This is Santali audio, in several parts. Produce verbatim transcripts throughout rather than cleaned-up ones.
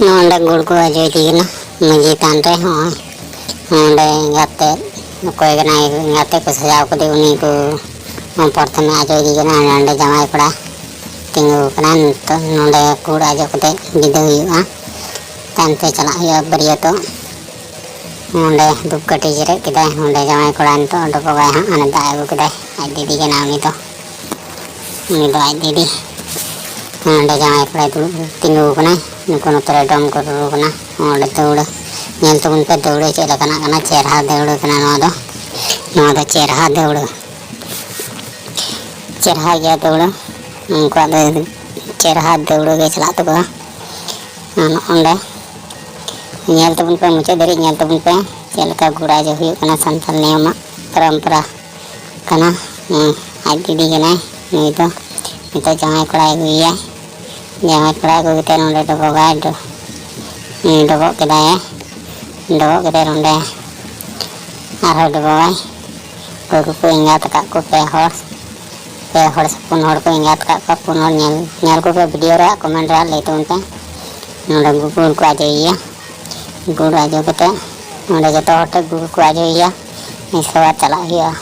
ᱱᱚᱰᱮ ᱜᱩᱲ ᱠᱚ ᱟᱡᱚ ᱤᱫᱤ ᱠᱟᱱᱟ ᱢᱟᱹᱡᱷᱤ ᱛᱷᱟᱱ ᱨᱮ᱾ ᱦᱚᱸᱜᱼᱚᱭ ᱱᱚᱰᱮ ᱜᱟᱛᱮ, ᱚᱠᱚᱭ ᱠᱟᱱᱟᱭ ᱜᱟᱛᱮ ᱠᱚ ᱥᱟᱡᱟᱣ ᱠᱟᱫᱮ, ᱩᱱᱤ ᱠᱚ ᱯᱨᱚᱛᱷᱚᱢᱮ ᱟᱡᱚ ᱤᱫᱤ ᱠᱟᱱᱟ᱾ ᱱᱚᱰᱮ ᱡᱟᱶᱟᱭ ᱠᱚᱲᱟ ᱛᱤᱸᱜᱩ ᱠᱟᱱᱟ᱾ ᱱᱤᱛᱚᱜ ᱱᱚᱰᱮ ᱜᱩᱲ ᱟᱡᱚ ᱠᱟᱛᱮ ᱵᱤᱫᱟᱹᱭ ᱦᱩᱭᱩᱜᱼᱟ᱾ ᱛᱟᱭᱚᱢ ᱛᱮ ᱪᱟᱞᱟᱜ ᱦᱩᱭᱩᱜᱼᱟ ᱵᱟᱹᱨᱭᱟᱹᱛᱚᱜ᱾ ᱱᱚᱰᱮ ᱫᱷᱩᱯᱠᱟᱹᱴᱷᱤ ᱡᱮᱨᱮᱫ ᱠᱮᱫᱟᱭ᱾ ᱱᱚᱰᱮ ᱡᱟᱶᱟᱭ ᱠᱚᱲᱟ ᱱᱤᱛᱚᱜ ᱚᱰᱚᱠᱚᱜᱟᱭ ᱦᱟᱸᱜ᱾ ᱚᱱᱮ ᱫᱟᱜ ᱮ ᱟᱹᱜᱩ ᱠᱮᱫᱟᱭ, ᱟᱡ ᱫᱤᱫᱤ ᱠᱟᱱᱟ ᱩᱱᱤ ᱫᱚ᱾ ᱩᱱᱤ ᱫᱚ ᱟᱡ ᱫᱤᱫᱤ᱾ ᱱᱚᱰᱮ ᱡᱟᱶᱟᱭ ᱠᱚᱲᱟᱭ ᱫᱩᱲᱩᱵ ᱛᱤᱸᱜᱩ ᱟᱠᱟᱱᱟᱭ᱾ ᱱᱩᱠᱩ ᱱᱚᱛᱮ ᱨᱮ ᱰᱚᱢ ᱠᱚ ᱨᱩᱨᱩ ᱠᱟᱱᱟ᱾ ᱱᱚᱰᱮ ᱫᱟᱹᱣᱲᱟᱹ ᱧᱮᱞ ᱛᱟᱵᱚᱱ ᱯᱮ, ᱫᱟᱹᱣᱲᱟᱹ ᱪᱮᱫ ᱞᱮᱠᱟᱱᱟᱜ ᱠᱟᱱᱟ᱾ ᱪᱮᱨᱦᱟ ᱫᱟᱹᱣᱲᱟᱹ ᱠᱟᱱᱟ ᱱᱚᱣᱟ ᱫᱚ᱾ ᱱᱚᱣᱟ ᱫᱚ ᱪᱮᱨᱦᱟ ᱫᱟᱹᱣᱲᱟᱹ, ᱪᱮᱨᱦᱟ ᱜᱮᱭᱟ ᱫᱟᱹᱣᱲᱟᱹ᱾ ᱩᱱᱠᱩᱣᱟᱜ ᱫᱚ ᱪᱮᱨᱦᱟ ᱫᱟᱹᱣᱲᱟᱹ ᱜᱮ ᱪᱟᱞᱟᱜ ᱛᱟᱠᱚᱣᱟ᱾ ᱟᱨ ᱱᱚᱜᱼᱚᱸᱰᱮ ᱧᱮᱞ ᱛᱟᱵᱚᱱ ᱯᱮ, ᱢᱩᱪᱟᱹᱫ ᱫᱷᱟᱹᱨᱤᱡ ᱧᱮᱞ ᱛᱟᱵᱚᱱ ᱯᱮ, ᱪᱮᱫ ᱞᱮᱠᱟ ᱜᱩᱲ ᱟᱡᱚ ᱦᱩᱭᱩᱜ ᱠᱟᱱᱟ᱾ ᱥᱟᱱᱛᱟᱲ ᱱᱤᱭᱚᱢᱟᱜ ᱯᱚᱨᱚᱢᱯᱚᱨᱟ ᱠᱟᱱᱟ᱾ ᱦᱮᱸ, ᱟᱡ ᱫᱤᱫᱤ ᱠᱟᱱᱟᱭ ᱱᱩᱭ ᱫᱚ᱾ ᱱᱤᱛᱚᱜ ᱡᱟᱶᱟᱭ ᱠᱚᱲᱟᱭ ᱟᱹᱜᱩᱭᱮᱭᱟ᱾ ᱡᱟᱶᱟᱭ ᱠᱚᱲᱟ ᱟᱹᱜᱩ ᱠᱟᱛᱮ ᱱᱚᱰᱮ ᱰᱚᱵᱚᱜᱟᱭ, ᱰᱚ-, ᱰᱚᱵᱚᱜ ᱠᱮᱫᱟᱭ᱾ ᱰᱚᱵᱚᱜ ᱠᱟᱛᱮ ᱱᱚᱰᱮ ᱟᱨᱦᱚᱸ ᱰᱚᱵᱚᱜᱟᱭ᱾ ᱚᱠᱚᱭ ᱠᱚᱠᱚ ᱮᱸᱜᱟᱛ ᱟᱠᱟᱫ ᱠᱚ ᱯᱮ ᱦᱚᱲ, ᱯᱮ ᱦᱚᱲ ᱥᱮ ᱯᱩᱱ ᱦᱚᱲ ᱠᱚ ᱮᱸᱜᱟᱛ ᱟᱠᱟᱫ ᱠᱚᱣᱟ᱾ ᱯᱩᱱ ᱦᱚᱲ ᱧᱮᱞ, ᱧᱮᱞ ᱠᱚᱯᱮ ᱵᱷᱤᱰᱤᱭᱳ ᱨᱮ, ᱠᱚᱢᱮᱱᱴ ᱨᱮ ᱞᱟᱹᱭ ᱛᱟᱵᱚᱱ ᱯᱮ᱾ ᱱᱚᱰᱮ ᱜᱩᱲ ᱠᱚ ᱟᱡᱚᱭᱮᱭᱟ᱾ ᱜᱩᱲ ᱟᱡᱚ ᱠᱟᱛᱮ ᱱᱚᱰᱮ ᱡᱚᱛᱚ ᱦᱚᱲ ᱴᱷᱮᱱ ᱜᱩᱲ ᱠᱚ ᱟᱡᱚᱭᱮᱭᱟ᱾ ᱤᱥᱠᱮ ᱵᱟᱫ ᱪᱟᱞᱟᱜ ᱦᱩᱭᱩᱜᱼᱟ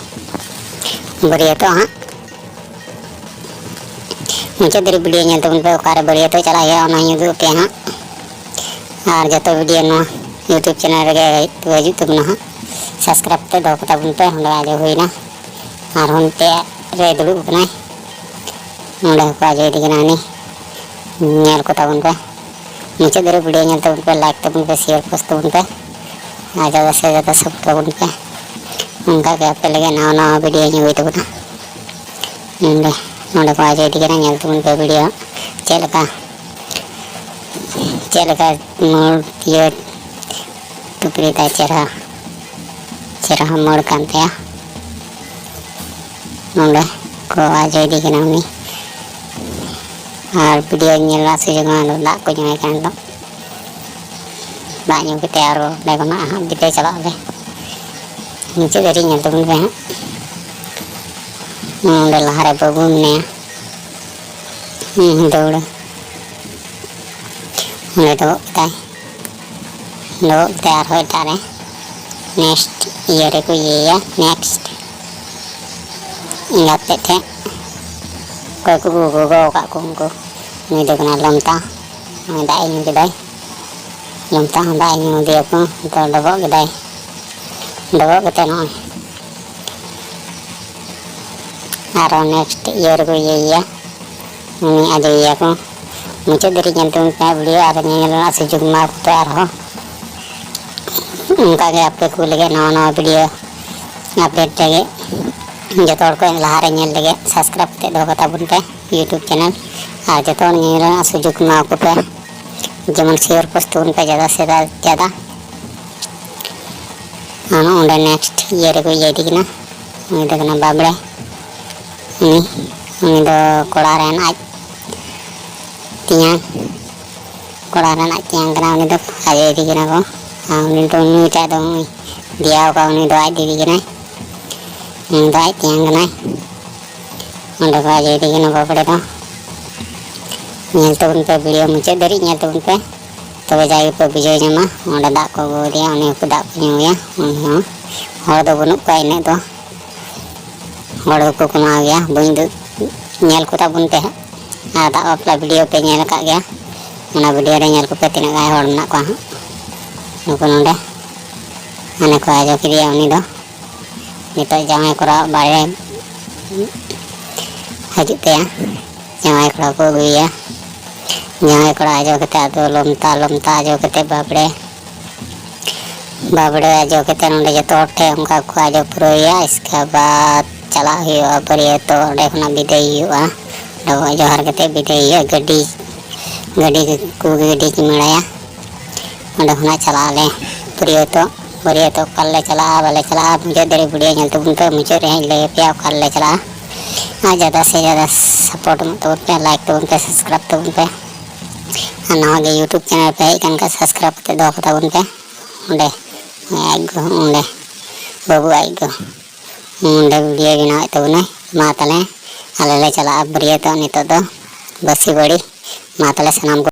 ᱵᱟᱹᱨᱭᱟᱹᱛᱚᱜ ᱦᱟᱸᱜ᱾ ᱢᱩᱪᱟᱹᱫ ᱫᱷᱟᱹᱨᱤᱡ ᱵᱷᱤᱰᱤᱭᱳ ᱧᱮᱞ ᱛᱟᱵᱚᱱ ᱯᱮ, ᱚᱠᱟᱨᱮ ᱵᱟᱹᱨᱭᱟᱹᱛᱚᱜ ᱪᱟᱞᱟᱜ ᱦᱩᱭᱩᱜᱼᱟ ᱚᱱᱟᱧ ᱩᱫᱩᱜ ᱟᱯᱮᱭᱟ ᱦᱟᱸᱜ᱾ ᱟᱨ ᱡᱚᱛᱚ ᱵᱷᱤᱰᱤᱭᱳ ᱱᱚᱣᱟ YouTube ᱪᱮᱱᱮᱞ ᱨᱮᱜᱮ ᱦᱤᱡᱩᱜ ᱛᱟᱵᱚᱱᱟ ᱦᱟᱸᱜ᱾ ᱥᱟᱵᱥᱠᱨᱟᱭᱤᱵ ᱠᱟᱛᱮ ᱫᱚᱦᱚ ᱠᱟᱛᱟ ᱵᱚᱱ ᱯᱮ᱾ ᱚᱸᱰᱮ ᱟᱡᱚ ᱦᱩᱭᱱᱟ᱾ ᱟᱨ ᱦᱚᱱᱛᱮ ᱨᱮ ᱫᱩᱲᱩᱵ ᱟᱠᱟᱱᱟᱭ᱾ ᱱᱚᱰᱮ ᱦᱚᱸᱠᱚ ᱟᱡᱚᱭᱮᱫᱮ ᱠᱟᱱᱟ ᱩᱱᱤ᱾ ᱧᱮᱞ ᱠᱚ ᱛᱟᱵᱚᱱ ᱯᱮ᱾ ᱢᱩᱪᱟᱹᱫ ᱫᱷᱟᱹᱨᱤᱡ ᱵᱷᱤᱰᱤᱭᱳ ᱧᱮᱞ ᱛᱟᱵᱚᱱ ᱯᱮ, ᱞᱟᱭᱤᱠ ᱛᱟᱵᱚᱱ ᱯᱮ, ᱥᱮᱭᱟᱨ ᱯᱳᱥᱴ ᱛᱟᱵᱚᱱ ᱯᱮ᱾ ᱟᱨ ᱡᱟᱫᱟ ᱥᱮ ᱡᱟᱫᱟ ᱥᱟᱯᱳᱨᱴ ᱛᱟᱵᱚᱱ ᱯᱮ᱾ ᱚᱱᱠᱟ ᱜᱮ ᱟᱯᱮ ᱞᱟᱹᱜᱤᱫ ᱱᱟᱣᱟ ᱱᱟᱣᱟ ᱵᱷᱤᱰᱤᱭᱳᱧ ᱟᱹᱜᱩᱭ ᱛᱟᱵᱚᱱᱟ᱾ ᱱᱚᱰᱮ, ᱱᱚᱰᱮ ᱠᱚ ᱟᱡᱚᱭᱮᱫᱮ ᱠᱟᱱᱟ, ᱧᱮᱞ ᱛᱟᱵᱚᱱ ᱯᱮ ᱵᱷᱤᱰᱤᱭᱳ᱾ ᱪᱮᱫ ᱞᱮᱠᱟ, ᱪᱮᱫ ᱞᱮᱠᱟ ᱢᱳᱲ ᱤᱭᱟᱹ ᱴᱩᱯᱨᱤ ᱛᱟᱭ ᱪᱮᱦᱨᱟ, ᱪᱮᱦᱨᱟ ᱢᱳᱲ ᱠᱟᱱ ᱛᱟᱭᱟ᱾ ᱱᱚᱰᱮ ᱠᱚ ᱟᱡᱚᱭᱮᱫᱮ ᱠᱟᱱᱟ ᱩᱱᱤ᱾ ᱟᱨ ᱵᱷᱤᱰᱤᱭᱳ ᱧᱮᱞ ᱨᱮᱱᱟᱜ ᱥᱩᱡᱳᱜᱽ ᱢᱟ ᱫᱟᱜ ᱠᱚ ᱧᱩᱭ ᱠᱟᱱ ᱫᱚ᱾ ᱫᱟᱜ ᱧᱩ ᱠᱟᱛᱮ ᱟᱨᱚ ᱚᱸᱰᱮ ᱠᱷᱚᱱᱟᱜ ᱦᱟᱸᱜ ᱵᱤᱫᱟᱹᱭ ᱪᱟᱞᱟᱜ ᱟᱞᱮ᱾ ᱢᱩᱪᱟᱹᱫ ᱫᱷᱟᱹᱨᱤᱡ ᱧᱮᱞ ᱛᱟᱵᱚᱱ ᱯᱮ ᱦᱟᱸᱜ᱾ ᱱᱚᱰᱮ ᱞᱟᱦᱟᱨᱮ ᱵᱟᱹᱵᱩ ᱢᱮᱱᱟᱭᱟ᱾ ᱦᱩᱸ, ᱫᱟᱹᱣᱲᱟᱹ᱾ ᱚᱸᱰᱮ ᱰᱚᱵᱚᱜ ᱠᱮᱫᱟᱭ᱾ ᱰᱚᱵᱚᱜ ᱠᱮᱫᱟᱭ ᱟᱨᱦᱚᱸ ᱮᱴᱟᱜ ᱨᱮ᱾ ᱱᱮᱠᱥᱴ ᱤᱭᱟᱹ ᱨᱮᱠᱚ ᱤᱭᱟᱹᱭᱟ, ᱱᱮᱠᱥᱴ᱾ ᱮᱸᱜᱟᱛ ᱛᱮᱫ ᱴᱷᱮᱱ᱾ ᱚᱠᱚᱭ ᱠᱚ ᱜᱚᱜᱚ ᱟᱠᱟᱫ ᱠᱚ ᱩᱱᱠᱩ᱾ ᱱᱩᱭ ᱫᱚ ᱠᱟᱱᱟ ᱞᱚᱢᱛᱟ᱾ ᱱᱩᱭ ᱫᱟᱜ ᱮ ᱧᱩ ᱠᱮᱫᱟᱭ᱾ ᱞᱚᱢᱛᱟ ᱦᱚᱸ ᱫᱟᱜ ᱮ ᱧᱩ ᱟᱫᱮᱭᱟ ᱠᱚ᱾ ᱱᱤᱛᱚᱜ ᱰᱚᱵᱚᱜ ᱠᱮᱫᱟᱭ᱾ ᱰᱚᱵᱚᱜ ᱠᱟᱛᱮ ᱱᱚᱜᱼᱚᱭ ᱟᱨᱚ ᱱᱮᱠᱥᱴ ᱤᱭᱟᱹ ᱨᱮᱠᱚ ᱤᱭᱟᱹᱭᱮᱭᱟ, ᱩᱱᱤ ᱟᱡᱚᱭᱮᱭᱟ ᱠᱚ᱾ ᱢᱩᱪᱟᱹᱫ ᱫᱷᱟᱹᱨᱤᱡ ᱧᱮᱞ ᱛᱟᱵᱚᱱ ᱯᱮ ᱵᱷᱤᱰᱤᱭᱳ, ᱟᱨ ᱧᱮᱧᱮᱞ ᱨᱮᱱᱟᱜ ᱥᱩᱡᱳᱜᱽ ᱮᱢᱟ ᱠᱚᱯᱮ ᱟᱨᱦᱚᱸ᱾ ᱚᱱᱠᱟᱜᱮ ᱟᱯᱮ ᱠᱚ ᱞᱟᱹᱜᱤᱫ ᱱᱟᱣᱟ ᱱᱟᱣᱟ ᱵᱷᱤᱰᱤᱭᱳ ᱟᱯᱰᱮᱴ ᱞᱟᱹᱜᱤᱫ ᱡᱚᱛᱚ ᱦᱚᱲ ᱠᱚ ᱞᱟᱦᱟᱨᱮ ᱧᱮᱞ ᱞᱟᱹᱜᱤᱫ ᱥᱟᱵᱥᱠᱨᱟᱭᱤᱵ ᱠᱟᱛᱮ ᱫᱚᱦᱚ ᱠᱟᱛᱟ ᱵᱚᱱ ᱯᱮ ᱭᱩᱴᱩᱵᱽ ᱪᱮᱱᱮᱞ, ᱟᱨ ᱡᱚᱛᱚ ᱦᱚᱲ ᱧᱮᱧᱮᱞ ᱨᱮᱱᱟᱜ ᱥᱩᱡᱳᱜᱽ ᱮᱢᱟ ᱠᱚᱯᱮ, ᱡᱮᱢᱚᱱ ᱥᱮᱭᱟᱨ ᱯᱳᱥᱴ ᱛᱟᱵᱚᱱ ᱯᱮ ᱡᱟᱫᱟ ᱥᱮ ᱡᱟᱫᱟ᱾ ᱟᱨ ᱚᱸᱰᱮ ᱱᱮᱠᱥᱴ ᱤᱭᱟᱹ ᱨᱮᱠᱚ ᱤᱭᱟᱹᱭᱮᱫᱮ ᱠᱟᱱᱟ᱾ ᱩᱱᱤ ᱫᱚ ᱠᱟᱱᱟ ᱵᱟᱵᱽᱲᱮ᱾ ᱩᱱᱤ, ᱩᱱᱤ ᱫᱚ ᱠᱚᱲᱟ ᱨᱮᱱ ᱟᱡ ᱛᱮᱧᱟᱝ, ᱠᱚᱲᱟ ᱨᱮᱱ ᱟᱡ ᱛᱮᱧᱟᱝ ᱠᱟᱱᱟ ᱩᱱᱤ ᱫᱚ, ᱟᱡ ᱫᱤᱫᱤ ᱠᱟᱱᱟ ᱠᱚ᱾ ᱟᱨ ᱩᱱᱤ ᱫᱚ ᱱᱩᱭᱴᱟᱜ ᱫᱚ ᱫᱮᱭᱟᱣ ᱠᱟᱜ ᱩᱱᱤ ᱫᱚ ᱟᱡ ᱫᱤᱫᱤ ᱠᱟᱱᱟᱭ, ᱩᱱᱤ ᱫᱚ ᱟᱡ ᱛᱮᱧᱟᱝ ᱠᱟᱱᱟᱭ᱾ ᱚᱸᱰᱮ ᱠᱚ ᱟᱡ ᱫᱤᱫᱤ ᱠᱟᱱᱟ ᱵᱟᱵᱽᱲᱮ ᱫᱚ᱾ ᱧᱮᱞ ᱛᱟᱵᱚᱱ ᱯᱮ, ᱵᱷᱤᱰᱤᱭᱳ ᱢᱩᱪᱟᱹᱫ ᱫᱷᱟᱹᱨᱤᱡ ᱧᱮᱞ ᱛᱟᱵᱚᱱ ᱯᱮ, ᱛᱚᱵᱮ ᱡᱟᱜᱮ ᱯᱮ ᱵᱩᱡᱷᱟᱹᱣ ᱧᱟᱢᱟ᱾ ᱚᱸᱰᱮ ᱫᱟᱜ ᱠᱚ ᱟᱹᱜᱩ ᱟᱫᱮᱭᱟ, ᱩᱱᱤ ᱦᱚᱸᱠᱚ ᱫᱟᱜ ᱠᱚ ᱧᱩᱭᱟ, ᱩᱱᱤ ᱦᱚᱸ᱾ ᱦᱚᱲ ᱫᱚ ᱵᱟᱹᱱᱩᱜ ᱠᱚᱣᱟ ᱤᱱᱟᱹᱜ ᱫᱚ, ᱦᱚᱲ ᱫᱚᱠᱚ ᱠᱚᱢᱟᱣ ᱜᱮᱭᱟ᱾ ᱵᱟᱹᱧ ᱫᱩ-, ᱧᱮᱞ ᱠᱚ ᱛᱟᱵᱚᱱ ᱯᱮ ᱦᱟᱸᱜ᱾ ᱟᱨ ᱫᱟᱜ ᱵᱟᱯᱞᱟ ᱵᱷᱤᱰᱤᱭᱳ ᱯᱮ ᱧᱮᱞ ᱟᱠᱟᱫ ᱜᱮᱭᱟ, ᱚᱱᱟ ᱵᱷᱤᱰᱤᱭᱳ ᱨᱮ ᱧᱮᱞ ᱠᱚᱯᱮ ᱛᱤᱱᱟᱹᱜ ᱜᱟᱱ ᱦᱚᱲ ᱢᱮᱱᱟᱜ ᱠᱚᱣᱟ ᱦᱟᱸᱜ᱾ ᱱᱩᱠᱩ ᱱᱚᱰᱮ ᱦᱟᱱᱮ ᱠᱚ ᱟᱡᱚ ᱠᱮᱫᱮᱭᱟ ᱩᱱᱤ ᱫᱚ᱾ ᱱᱤᱛᱚᱜ ᱡᱟᱶᱟᱭ ᱠᱚᱲᱟ ᱵᱟᱨᱦᱮ ᱦᱤᱡᱩᱜ ᱛᱟᱭᱟ, ᱡᱟᱶᱟᱭ ᱠᱚᱲᱟ ᱠᱚ ᱟᱹᱜᱩᱭᱮᱭᱟ᱾ ᱡᱟᱶᱟᱭ ᱠᱚᱲᱟ ᱟᱡᱚ ᱠᱟᱛᱮ ᱟᱫᱚ ᱞᱚᱢᱛᱟ, ᱞᱚᱢᱛᱟ ᱟᱡᱚ ᱠᱟᱛᱮ ᱵᱟᱵᱽᱲᱮ, ᱵᱟᱵᱽᱲᱮ ᱟᱡᱚ ᱠᱟᱛᱮ ᱱᱚᱰᱮ ᱡᱚᱛᱚ ᱦᱚᱲ ᱴᱷᱮᱱ ᱚᱱᱠᱟ ᱠᱚ ᱟᱡᱚ ᱯᱩᱨᱟᱹᱣᱮᱭᱟ᱾ ᱤᱥᱠᱮ ᱵᱟᱫ ᱪᱟᱞᱟᱜ ᱦᱩᱭᱩᱜᱼᱟ ᱵᱟᱹᱨᱭᱟᱹᱛᱚᱜ, ᱚᱸᱰᱮ ᱠᱷᱚᱱᱟᱜ ᱵᱤᱫᱟᱹᱭ ᱦᱩᱭᱩᱜᱼᱟ, ᱰᱚᱵᱚᱜ ᱡᱚᱦᱟᱨ ᱠᱟᱛᱮ ᱵᱤᱫᱟᱹᱭ ᱦᱩᱭᱩᱜᱼᱟ᱾ ᱜᱟᱹᱰᱤ, ᱜᱟᱹᱰᱤ ᱠᱚ ᱜᱟᱹᱰᱤ ᱪᱩᱢᱟᱹᱲᱟᱭᱟ᱾ ᱚᱸᱰᱮ ᱠᱷᱚᱱᱟᱜ ᱪᱟᱞᱟᱜ ᱟᱞᱮ ᱵᱟᱹᱨᱭᱟᱹᱛᱚᱜ᱾ ᱵᱟᱹᱨᱭᱟᱹᱛᱚᱜ ᱚᱠᱟ ᱨᱮᱞᱮ ᱪᱟᱞᱟᱜᱼᱟ, ᱵᱟᱞᱮ ᱪᱟᱞᱟᱜᱼᱟ, ᱢᱩᱪᱟᱹᱫ ᱫᱷᱟᱹᱨᱤᱡ ᱵᱷᱤᱰᱤᱭᱳ ᱧᱮᱞ ᱛᱟᱵᱚᱱ ᱯᱮ, ᱢᱩᱪᱟᱹᱫ ᱨᱮ ᱦᱟᱸᱜ ᱤᱧ ᱞᱟᱹᱭ ᱟᱯᱮᱭᱟ ᱚᱠᱟ ᱨᱮᱞᱮ ᱪᱟᱞᱟᱜᱼᱟ᱾ ᱟᱨ ᱡᱟᱫᱟ ᱥᱮ ᱡᱟᱫᱟ ᱥᱟᱯᱳᱨᱴ ᱮᱢᱚᱜ ᱛᱟᱵᱚᱱ ᱯᱮ, ᱞᱟᱭᱤᱠ ᱛᱟᱵᱚᱱ ᱯᱮ, ᱥᱟᱵᱥᱠᱨᱟᱭᱤᱵ ᱛᱟᱵᱚᱱ ᱯᱮ᱾ ᱟᱨ ᱱᱟᱣᱟ ᱜᱮ ᱭᱩᱴᱩᱵᱽ ᱪᱮᱱᱮᱞ ᱯᱮ ᱦᱮᱡ ᱟᱠᱟᱱ ᱠᱷᱟᱱ ᱥᱟᱵᱥᱠᱨᱟᱭᱤᱵ ᱠᱟᱛᱮ ᱫᱚᱦᱚ ᱠᱟᱛᱟ ᱵᱚᱱ ᱯᱮ᱾ ᱚᱸᱰᱮ ᱟᱡ ᱜᱚ, ᱚᱸᱰᱮ ᱵᱟᱹᱵᱩ ᱟᱡ ᱜᱚ ᱚᱸᱰᱮ ᱵᱷᱤᱰᱤᱭᱳ ᱵᱮᱱᱟᱣᱮᱫ ᱛᱟᱵᱚᱱᱟᱭ᱾ ᱢᱟ ᱛᱟᱦᱞᱮ ᱟᱞᱮ ᱞᱮ ᱪᱟᱞᱟᱜᱼᱟ ᱵᱟᱹᱨᱭᱟᱹᱛᱚᱜ ᱱᱤᱛᱚᱜ ᱫᱚ ᱵᱟᱹᱥᱤ ᱵᱟᱹᱲᱤ᱾ ᱢᱟ ᱛᱟᱦᱞᱮ ᱥᱟᱱᱟᱢ ᱠᱚ